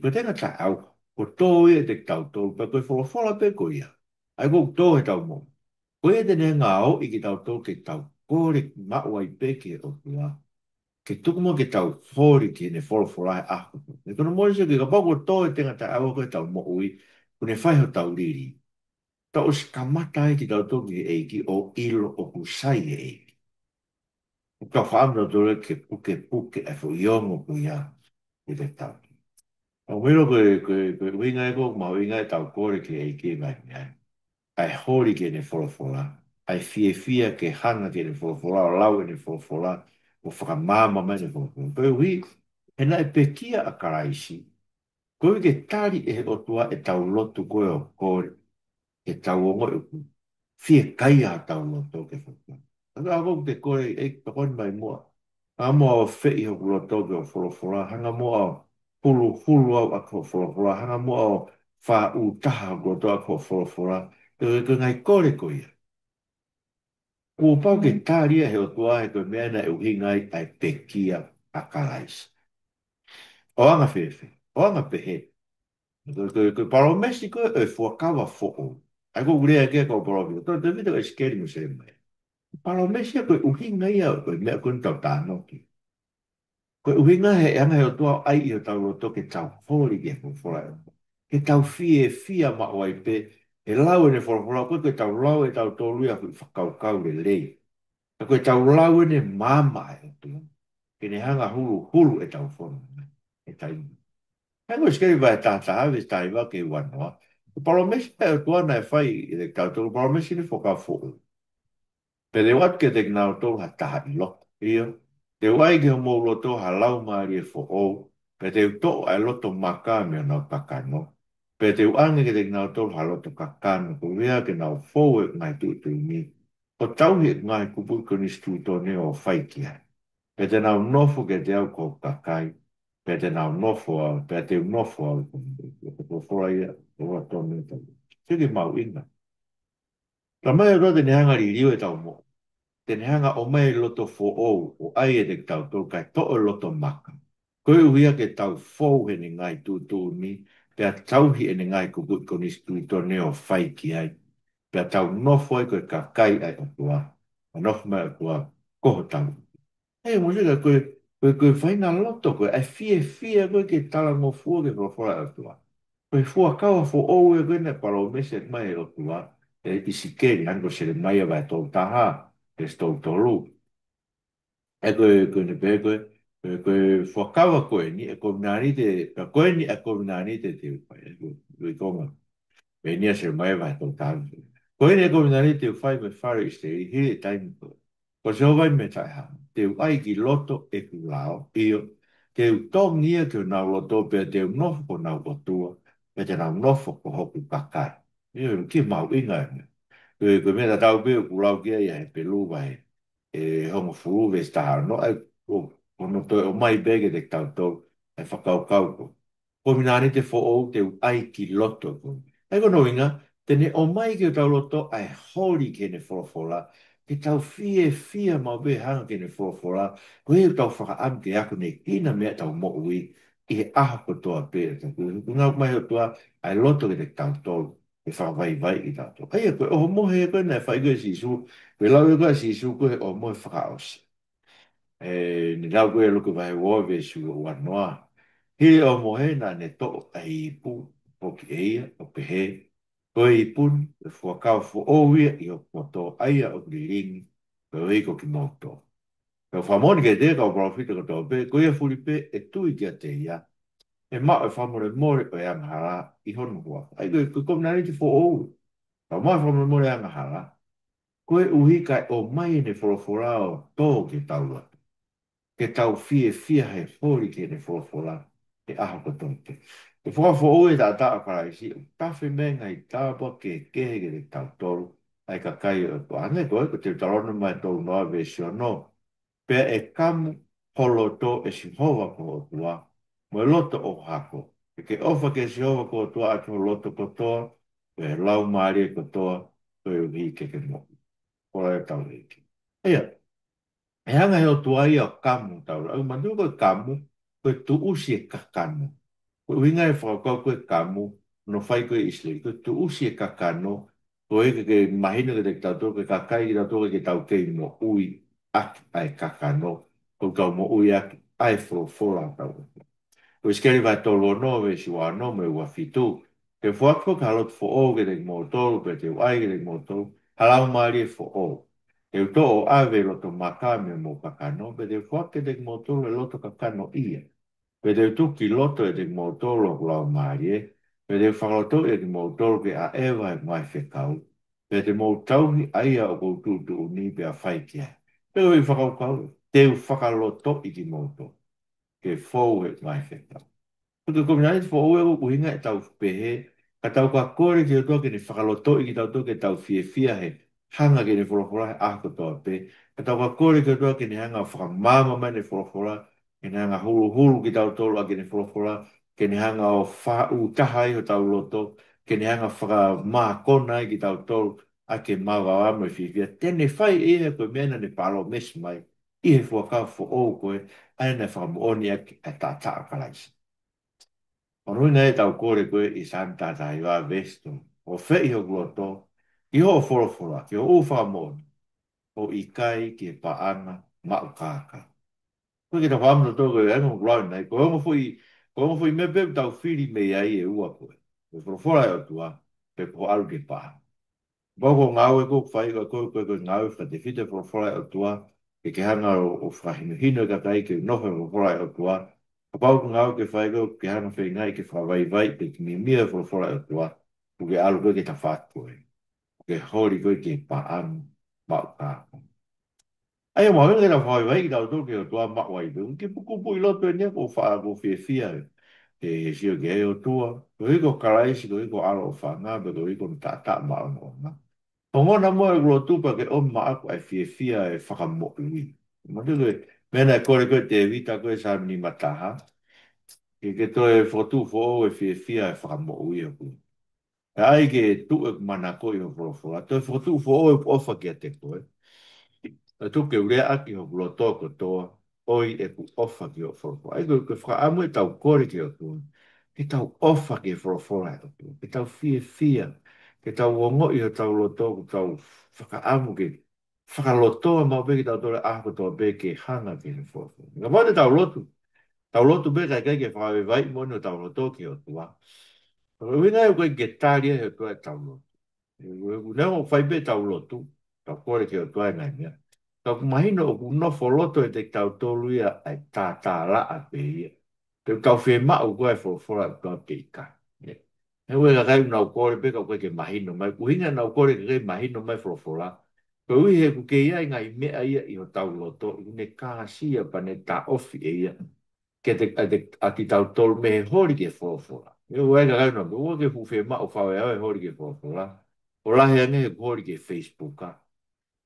Ko e tenga taʻeʻauha. Kuo tō ia ʻiate kitautolu, pea ko e folofola pē ko ia. ʻA ia kuo tō he tau moʻui. Ko ia te ne ngaohi kitautolu ke tau kole maʻu ai pē ki he ʻOtua. Ke tuku muʻa ke tau holi ki heʻene folofola he ʻaho. He ko hono moʻoni sio ki he kapau kuo tō e tenga taʻeʻauha ko ē he tau moʻui, kuo ne fai hotau lili. Tau ʻosi kamata ai kitautolu ki he ʻEiki ʻo ʻilo ʻoku sai e ʻEiki. ʻOku tau fakaʻamu tautolu ke pukepuke e foʻi ongo ko ia ʻi he tau. ʻOku ou ʻilo ko e, ko e, ko e ʻuhinga ia ʻoku mahuʻinga e tau kole ki he ʻEiki mai mei ai. ʻA e holi ki heʻene folofola, ʻa e fiefia ke hanga ki heʻene folofola, ʻo lau ʻene folofola, ʻo fakamaama mai ʻene folofola. Koeʻuhi, he naʻe pekia ʻa Kalaisi, koeʻuhi ke tali ʻe he ʻOtua e tau lotu ko ē ʻo kole, ke tau ongoʻi ʻoku fiekaia hotau loto ke folofola. Hanga ʻo te kole ʻe tokoni mai muʻa. Hanga muʻa ʻo feʻi hoku loto ki hoʻo folofola. Hanga muʻa ʻo huluhulu au ʻaki hoʻo folofola. Hanga muʻa ʻo faʻu taha hoku loto ʻaki hoʻo folofola. Ko e, ko e ngaahi kole ko ia. Kuo pau ke tali ia ʻe he ʻOtua he ko e meʻa naʻe ʻuhinga ai ʻa e pekia ʻa Kalaisi. ʻO anga fēfē, ʻo anga pehē. Ko e, ko e, ko e palōmesi ko ē ʻo e fuakava foʻou. ʻA ia ko ʻeku lea ki ai ko e palōmesi. Tō Tēvita, ʻIsikeli mo Selemaia. Palōmesi ia ko e ʻuhinga ia ko e meʻa ko eni ʻoku tau tānaki. Ko e ʻuhinga he ʻe hanga ʻe he ʻOtua ʻo ʻai ʻi hotau loto ke tau holi ki he folofola ʻa e ʻOtua. Ke tau fiefia maʻu ai pē, he lau ʻene folofola, ko e ke tau lau ʻe tautolu ia ko e fakakaukau lelei. Ka ko e tau lau ʻene maama ʻa e ʻOtua. Ke ne hanga huluhulu e tau fono. E taimi. Hangē ko ʻIsikeli vahe taha taha veesi taha hiva ki he ua noa. Ko e palōmesi ʻa e ʻOtua naʻe fai ʻiate kitautolu, palōmesi ʻene fuakava foʻou. Pea te u ʻatu kiate kinautolu ha taha ʻi loto. ʻIo, te u ʻai ki homou loto ha laumālie foʻou. Pea te u toʻo ʻa e loto maka mei honau kakano. Pea te u ʻange kiate kinautolu ha loto kakano, koeʻuhi ke nau fou e ngaahi tuʻutuʻuni, ʻo tauhi e ngaahi kupuʻi konisitūtone ʻo fai ki ai. Pea te nau nofo kiate au ko hoku kakai. Pea te nau nofo au, pea te u nofo au ko hoku folofola ia, ʻo tonu e tau. Sio ki he mahuʻinga. Talamai ʻe he ʻOtua te ne hanga liliu e tau moʻui. Te ne hanga ʻomai e loto foʻou, ʻo ʻai ʻiate kitautolu kae toʻo e loto maka. Koeʻuhi ke tau fou heʻene ngaahi tuʻutuʻuni, pea tauhi ʻene ngaahi kupuʻi konisitūtone ʻo fai ki ai. Pea tau nofo ai ko e kakai ʻa e ʻOtua. ʻA e nofo mai ʻOtua, ko hotau. ʻE, mo se ka ko e, ko e, ko e faʻahinga loto ko ē, ʻa e fiefia ko ē ke talangofua ki he folofola ʻa e ʻOtua. Ko e fuakava foʻou ē ko ē naʻe palōmesi mai ʻe he ʻOtua, ʻe ʻIsikeli, hangē ko Selemaia vahe tolu taha, veesi tolu tolu. ʻE ko e, ko ʻene pehē ko e, ko e, ko e fuakava ko eni, ʻa e kovinānite, ka ko eni ʻa e kovinānite te u fai, ʻe ko e, ko e konga. Pehē ni ʻa Selemaia vahe tolu taha. Ko eni ʻa e kovinānite te u fai mo e fale ʻo ʻIsileli, hili e taimi ko ē. Ko Sihova ʻa e meʻa taʻehāmai. Te u ʻai ki loto ʻeku lao, ʻio, te u tongi ia ki honau loto, pea te u nofo ko honau ʻOtua, pea te nau nofo ko hoku kakai. ʻIo, ki he mahuʻinga ē. Ko e, ko e meʻa tatau pē ʻoku lau ki ai ʻa Hepelū vahe, ʻe hongofulu veesi taha ono, ʻa ia ko, ko hono toe ʻomai pē kiate kitautolu, ʻa e fakakaukau ko e kovinānite foʻou te u ʻai ki loto ko ē. ʻA ia ko hono ʻuhinga, te ne ʻomai ki hotau loto ʻa e holi ki heʻene folofola, ke tau fiefia maʻu pē hanga ki heʻene folofola, ko ia ʻoku tau fakaʻamu ke akonekina mei ai ʻetau moʻui, ʻi he ʻaho kotoa pē ʻo e tau. Ko e ʻuhinga mai ʻOtua, ʻa e loto kiate kitautolu, ke fakavaivaiʻi kitautolu. ʻA ia ko e ʻohomohe ko ē naʻe fai ko ē ʻe Sīsū, ko e lau ē ko ē ʻa Sīsū ko e ʻohomohe fakaʻosi. ʻE, ne lau ko ē Luke vahe ua veesi ua noa. Hili e ʻohomohe naʻa ne toʻo ʻa e ipu, foki ʻe ia, ʻo pehē, ko e ipu ni, ko e fuakava foʻou ia ʻi hoku poto, ʻa ia ʻoku lilingi, koeʻuhi ko kimoutolu. Pea ʻoku fakamoʻoni kiate ia, kau palōfita kotoa pē, ko ia fuli pē ʻe tui kiate ia, ʻe maʻu ʻa e fakamolemole ʻo e angahala ʻi hono huafa. ʻA ia ko e, ko e kovinānite foʻou. Tau maʻu ʻa e fakamolemole ʻo e angahala, koeʻuhi kae ʻomai ʻene folofola ʻo tō ke tau atu, ke tau fiefia he holi ki heʻene folofola he ʻaho kotoa pē. ʻE fakafoʻou e taʻataʻa ʻo Kalaisi, ʻo tafe mei he ngaahi tāpuaki kehekehe kiate kitautolu, ʻa e kakai ʻo e ʻOtua. Hangē ko e, ko Teutalōnome tolu noa veesi ono. Pea ʻe kamu ho loto ʻe Sihova ko ho ʻOtua, mo e loto ʻo ho hako. Ke ke ʻofa kia Sihova ko ho ʻOtua ʻaki ho loto kotoa, pea he laumālie kotoa, koeʻuhi ke ke moʻui. Ko e lau ʻa e ʻEiki. ʻA ia, ʻe hanga he ʻOtua ia ʻo kamu tau. ʻA ia, manatuʻi ko e kamu, ko e tuʻusi e kakano. Ko e ʻuhinga e fakakaukau ko e kamu, naʻe fai ko ē ʻi ʻIsileli, ko e tuʻusi e kakano, ko e ke, ke mahino kiate kitautolu, ko e kakai kitautolu ke tau kei moʻui ʻaki ʻa e kakano, ko e kau moʻui ʻaki ʻa e folofola ʻa e ʻOtua. Ko ʻIsikeli vahe tolu ono, veesi ua ono mo e ua fitu. Ke foaki ʻaki ha loto foʻou kiate kimoutolu, pea te u ʻai kiate kimoutolu ha laumālie foʻou. Te u toʻo ʻo ʻave e loto maka mei homou kakano, pea te u foaki kiate kimoutolu e loto kakano ia. Pea te u tuku ki loto ʻiate kimoutolu hoku laumālie, pea te u fakalotoʻi ʻa kimoutolu ke ʻaʻeva ʻa e ngaahi fekau. Pea te mou tauhi ʻa ia ʻoku ou tuʻutuʻuni pea fai ki ai. Pea ko e fakakaukau, te u fakalotoʻi kimoutolu ke fou he ngaahi fekau. Ko e kovinānite foʻou ʻoku ʻuhinga ʻetau pehē, ka tau ka kole ki he ʻOtua ke ne fakalotoʻi kitautolu ke tau fiefia he hanga ki heʻene folofola he ʻaho kotoa pē. Ka tau ka kole ki he ʻOtua ke ne hanga ʻo fakamaama mai ʻene folofola, ke ne hanga huluhulu kitautolu ʻaki ʻene folofola, ke ne hanga ʻo faʻu taha ai hotau loto, ke ne hanga fakamākona ai kitautolu ʻaki e mavava mo e fiefia. Te ne fai ʻe ia ko e meʻa naʻa ne palōmesi mai ʻi he fuakava foʻou ko ē, ʻa ia naʻe fakamoʻoni ʻaki ʻa e taʻataʻa ʻo Kalaisi. Ko hono ʻuhinga ʻetau kole ko ē ʻi Saame taha taha hiva veesi tolu. ʻOfeʻi hoku loto ki hoʻo folofola, ki hoʻo ʻū fakamoʻoni, ʻo ʻikai ki he paʻanga maʻu kākā. Ko e ke tau fakaʻamu tautolu ko e ʻai mo lau nai, ko e ongo foʻi, ko e ongo foʻi meʻa pē ʻoku tau fili mei ai ʻe ua ko ē. Ko e folofola ʻa e ʻOtua, pe ko e ʻalu ki he paʻanga. Pau ko e ngāue ʻoku fai, ko e, ko e, ko e ngāue fakatefito e folofola ʻa e ʻOtua, ke ke hanga ʻo, ʻo fakahinohino e kakai ke nofo he folofola ʻa e ʻOtua. Kapau ko e ngāue ʻoku ke fai ko ē, ke hanga feingaʻi ke fakavaivai pe kimimia e folofola ʻa e ʻOtua, ʻoku ke ʻalu ko ē ki he tafaʻaki ko ē. ʻOku ke holi ko ē ki he paʻanga maʻu kākā. ʻA ia, mahuʻinga ke tau fakavaivai kitautolu ki he ʻOtua maʻu ai pē. Ko e kiʻi kupuʻi lotu eni ia ʻoku ou fa-, ʻoku ou fiefia ai. Ke, ke sio ki he ʻOtua, koeʻuhi ko Kalaisi, koeʻuhi ko e ʻAlo ʻofaʻanga, pea koeʻuhi ko hono taʻataʻa maʻongoʻonga. Ongona muʻa ʻeku lotu pea ke ʻomi maʻaku ʻa e fiefia ʻo e fakamoʻui. Manatuʻi ko e meʻa naʻe kole ko ē ʻe Tēvita ko ē Saame nima taha. Ke, ke toe fokotuʻu foʻou e fiefia ʻo e fakamoʻui ʻoku ʻe ʻai ke tuʻu ʻeku manako ʻi hoʻo folofola, toe fokotuʻu foʻou ʻeku ʻofa kiate koe. ʻE tuku ke u lea ʻaki ʻi hoku loto kotoa, ʻoi ʻeku ʻofa ki hoʻo folofola. ʻA ia ko e, ko e fakaʻamu ʻetau kole ki he ʻOtua, ke tau ʻofa ki he folofola ʻa e ʻOtua, ke tau fiefia, ke tau ongoʻi ʻi hotau loto, ke tau fakaʻamu ke fakalotoa maʻu pē kitautolu he ʻaho kotoa pē ke hanga ki heʻene folofola. Kapau te tau lotu, tau lotu pē kae ʻikai ke fakavaivai moʻoni hotau loto ki he ʻOtua, ko e ʻuhinga ia ʻoku ʻikai ke tali ai ʻe he ʻOtua ʻetau lotu. ʻE, ʻe, ʻoku ne ʻoku fai pē ʻetau lotu, tau kole ki he ʻOtua e ngaahi meʻa. Ka ʻoku mahino ʻoku nofo loto ʻiate kitautolu ia ʻa e tātālaʻa pē ia. Pe ʻoku tau fiemaʻu ko ē e folofola ʻa e ʻOtua pe ʻikai. ʻE, he ʻoku ʻi ai e kakai ʻoku nau kole pē ka ʻoku ʻikai ke mahino mai. Ko e ʻuhinga naʻa nau kole ke ʻikai mahino mai e folofola, koeʻuhi he ʻoku kei ʻi ai e ngaahi meʻa ia ʻi hotau loto, ʻoku ne kāsia pea ne taʻofi ʻe ia kiate, ʻa te, ʻa kitautolu mei he holi ki he folofola. ʻE, ʻoku ʻi ai e kakai ʻoku nau, ʻoku ʻikai ke fuʻu fiemaʻu fakaveao e holi ki he folofola. ʻOku lahi ange he holi ki he Facebook.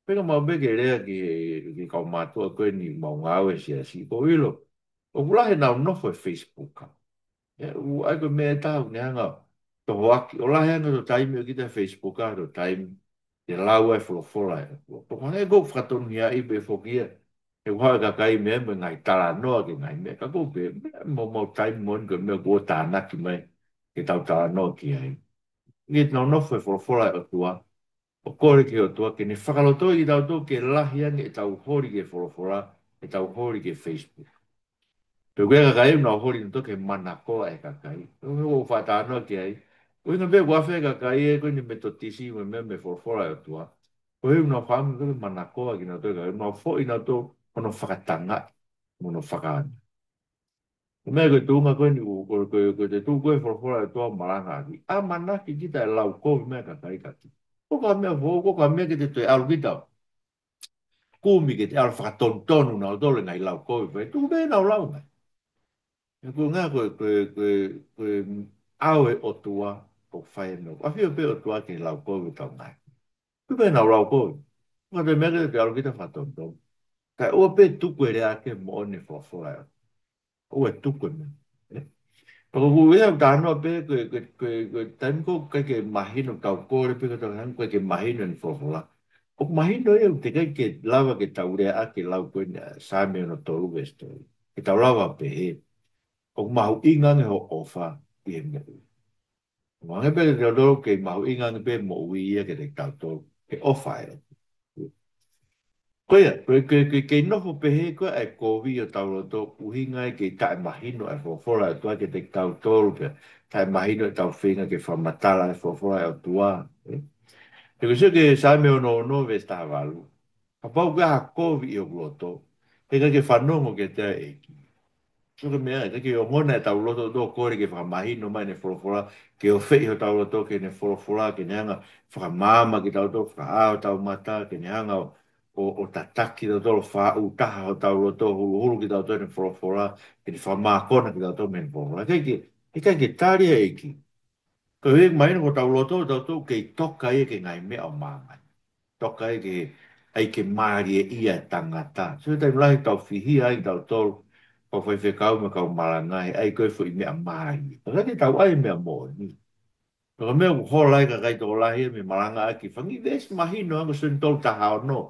Pea ka mau pē ke lea ki he, ki he kau mātuʻa ko eni ʻoku mau ngāue he siasi, ʻoku ou ʻilo ʻoku lahi ʻenau nofo he Facebook. ʻE, ʻoku ʻi ai ko e meʻa ʻe taha ʻoku ne hanga ʻo tohoaki, ʻoku lahi ange hoto taimi ʻo kita he Facebook, hoto taimi ke lau ai e folofola ʻa e ʻOtua. Ko e ʻuhinga ia ʻoku ou fakatonuhiaʻi pē foki ia, he ʻoku haʻu e kakai mei ai mo e ngaahi talanoa ki he ngaahi meʻa, ka ʻoku ou pehē, meʻa maumau taimi moʻoni ko e meʻa kuo tānaki mai ke tau talanoa ki ai. Ke tau nofo he folofola ʻa e ʻOtua, ʻo kole ki he ʻOtua ke ne fakalotoʻi kitautolu ke lahi ange ʻetau holi ki he folofola, ʻetau holi ki he Facebook. Pe ʻoku ʻi ai e kakai ʻoku nau holi nautolu ki he manakoa ʻa e kakai. ʻOku ou fakatalanoa ki ai. ʻUhinga pē ʻoku afe e kakai ē ko eni Metotisi mo e meʻa mei he folofola ʻa e ʻOtua. Ko e ʻuhinga naʻa nau fakaʻamu ke manakoa kinautolu, ka nau foʻi nautolu hono fakatangaʻi mo hono fakaana. Ko e meʻa ko e tuʻunga ko eni ʻoku, ko, ko, ko e tuʻu ko e folofola ʻa e ʻOtua malangaʻaki. ʻAmanaki kita ʻe lau kovi mai e kakai ka ki. Ko e hā e meʻa foʻou, ko e hā e meʻa ke te toe ʻalu kita ʻo kumi ke te ʻalu fakatonutonu nautolu e ngaahi lau kovi fai. Tuku pē ʻenau lau mai. He ko e ʻuhinga ko e, ko e, ko e, ko e ʻao ʻo e ʻOtua ʻoku fai e meʻa. ʻAfio pē ʻOtua ke lau kovi ʻetau ngaahi. Tuku pē ʻenau lau kovi. Ko e hā e meʻa ke te ʻalu kita fakatonutonu. Kae ʻoua pē tuku e lea ki he moʻoni e folofola ʻa e ʻOtua. ʻOua ʻe tuku e meʻa. Ē? Pea ko e ʻuhinga ʻoku ou talanoa pē, ko e, ko e, ko e, ko e taimi ko ē ʻikai ke mahino, tau kole pē ko e taimi ʻikai ke mahino ʻene folofola. ʻOku mahino ia ʻoku teʻeki ai ke lava ke tau lea ʻaki e lau ko eni ʻa Saame ono tolu veesi tolu. Ke tau lava pē he. ʻOku mahuʻinga ange hoʻo ʻofa ʻi he moʻui. Mahalo pē ke tau tolu ke mahuʻinga ange pē moʻui ia kiate kitautolu. He ʻofa ē. Ko ia, ko e, ko e, ko e, kei nofo pehē ko ē ʻa e kovi ʻi hotau loto, ʻuhinga ia kei taʻemahino ʻa e folofola ʻa e ʻOtua kiate kitautolu pea taʻemahino ʻetau feinga ke fakamatala e folofola ʻa e ʻOtua, ē? He ko e sio ki he Saame ono ono veesi taha valu. Kapau ko e hā e kovi ʻi hoku loto, he ʻikai ke fanongo kiate au e ʻEiki. Sio ki he meʻa, ʻikai ke ongona ʻetau loto ʻo kole ke fakamahino mai ʻene folofola, ke ʻofeʻi hotau loto ki heʻene folofola, ke ne hanga ʻo fakamaama kitautolu, fakaʻā hotau mata, ke ne hanga ʻo, ʻo, ʻo tataki kitautolu, faʻu taha hotau loto, huluhulu kitautolu ʻi heʻene folofola, ke ne fakamākona kitautolu mei heʻene folofola. ʻIkai ke, ʻikai ke tali e ʻEiki. Ko e ʻuhinga mahino ko hotau loto, tautolu kei toka ia ki he ngaahi meʻa ʻo māmani. Toka ia ki he ʻai ke mālieʻia e tangata. Sio ki he taimi lahi ʻoku tau fihia ai kitautolu, kau faifekau mo e kau malanga he ʻai ko ē foʻi meʻa mālie. Ka ʻikai ke tau ʻai e meʻa moʻoni. Ko e meʻa ʻoku hola ai e kakai tokolahi ia mei he malangaʻaki, fanga veesi mahino ange ko e Sione tolu taha ono.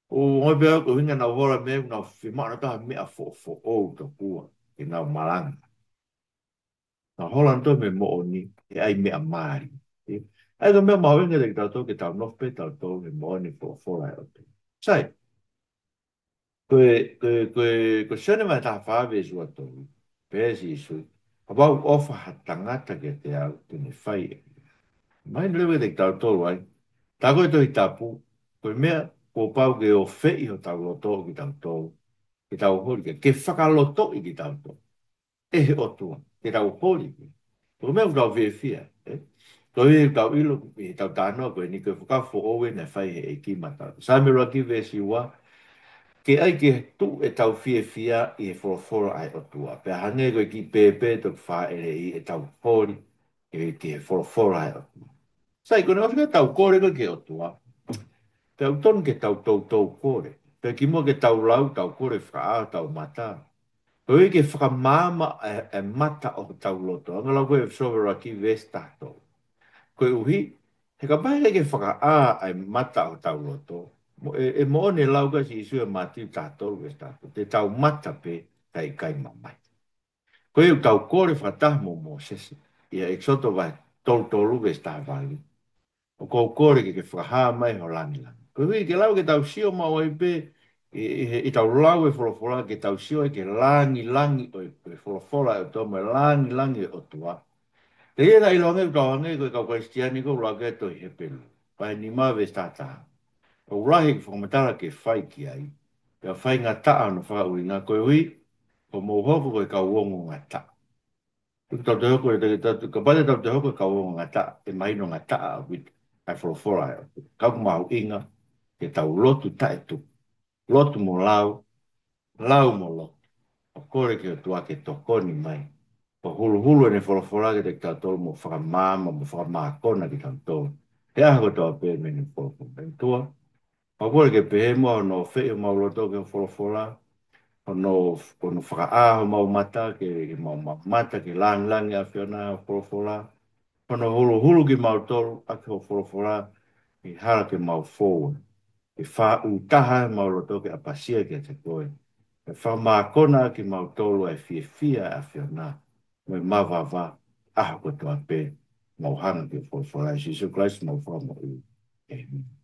ʻOku ongoʻi pē au ko e ʻuhinga naʻa nau hola mei ai, naʻa nau fiemaʻu ha meʻa foʻofoʻou tokua ke nau malanga. Naʻa nau hola nautolu mei he moʻoni, he ʻai meʻa mālie. ʻE, ʻa ia ko e meʻa mahuʻinga kiate kitautolu ke tau nofo pē tautolu he moʻoni e folofola ʻa e ʻOtua. Sai. Ko e, ko e, ko e, ko Sione vahe taha fā veesi ua tolu. Pehē ʻe Sīsū, kapau ʻoku ʻofa ha tangata kiate au, te ne fai ʻe. Mahino leva kiate kitautolu ai. Tā ko e Tohi Tapu, ko e meʻa kuo pau ke ʻofeʻi hotau loto ʻo kitautolu. Ke tau holi ke, ke fakalotoʻi kitautolu ʻe he ʻOtua, ke tau holi. Ko e meʻa ʻoku tau fiefia, ē? Ko e ʻuhinga ʻoku tau ʻilo, ʻi heʻetau talanoa ko eni ko e fakafōʻou ē naʻe fai ʻe he ʻEiki maʻatautolu. Saame ʻuluaki veesi ua, ke ʻai ke tuʻu ʻetau fiefia ʻi he folofola ʻa e ʻOtua. Pea hangē ko e kiʻi pēpē toki fāʻeleʻi ʻetau holi, ē, ki he folofola ʻa e ʻOtua. Sai, ko ʻene ʻosi ko ē ʻetau kole ko ē ki he ʻOtua. Pea ʻoku totonu ke tau toutou kole. Pea kimuʻa ke tau lau, tau kole fakaʻā hotau mata. Koeʻuhi ke fakamaama e, e mata ʻo hotau loto. Hanga ʻo lau ko ē ʻEfesō ʻuluaki veesi taha tolu. Koeʻuhi, he kapau he ʻikai ke fakaʻā e mata ʻo hotau loto. Mo, ʻe, ʻe moʻoni e lau ko ē ʻa Sīsū ʻi he Mātiu taha tolu veesi taha tolu. Te tau mata pē, kae ʻikai mamahi. Ko ia ʻoku tau kole fakataha mo Mōsese, ʻi he ʻEkisoto vahe tolu tolu veesi taha valu. ʻOku ou kole ke ke fakahā mai ho langilangi. Koeʻuhi ke lava ke tau sio maʻu ai pē, ʻi, ʻi he, ʻi heʻetau lau e folofola, ke tau sio ai ki he langilangi ʻo e, e folofola ʻa e ʻOtua mo e langilangi ʻo e ʻOtua. Telia naʻa ʻiloange ʻoku tau hangē ko e kau Kalisitiane ko ē ʻoku lau ki ai e tohi Hepelū. Vahe nima veesi taha taha. ʻOku lahi e fakamatala ke fai ki ai. Pea faingataʻa hono fakaʻuhinga koeʻuhi, kuo mou hoko ko e kau ongongataʻa. Tuku tau toe hoko e, te, te, te, kapau te tau toe hoko e kau ongongataʻa, ʻe mahino ngataʻa ʻaupito ʻa e folofola ē. Ka ʻoku mahuʻinga, ke tau lotu taʻetuku. Lotu mo lau, lau mo lotu. ʻO kole ki he ʻOtua ke tokoni mai. ʻO huluhulu ʻene folofola kiate kitautolu mo fakamaama, mo fakamākona kitautolu. He ʻaho kotoa pē mei heʻene folofola. ʻE ʻOtua, ʻoku ou kole ke pehē muʻa hono ʻofeʻi homau loto ki hoʻo folofola, hono, hono fakaʻā homau mata, ke, ke mau mamata, ki he langilangi ʻa e ʻAfiona hoʻo folofola, hono huluhulu kimautolu ʻaki hoʻo folofola, ʻi he hala ke mau fou ai. Ke faʻu taha homau loto ke ʻapasia kiate koe. Ke fakamākona kimautolu ʻa e fiefia ʻa e ʻAfiona, mo e mavava, ʻaho kotoa pē, mau hanga ki hoʻo folofola ʻia Sīsū Kalaisi homau Fakamoʻui. ʻĒmeni.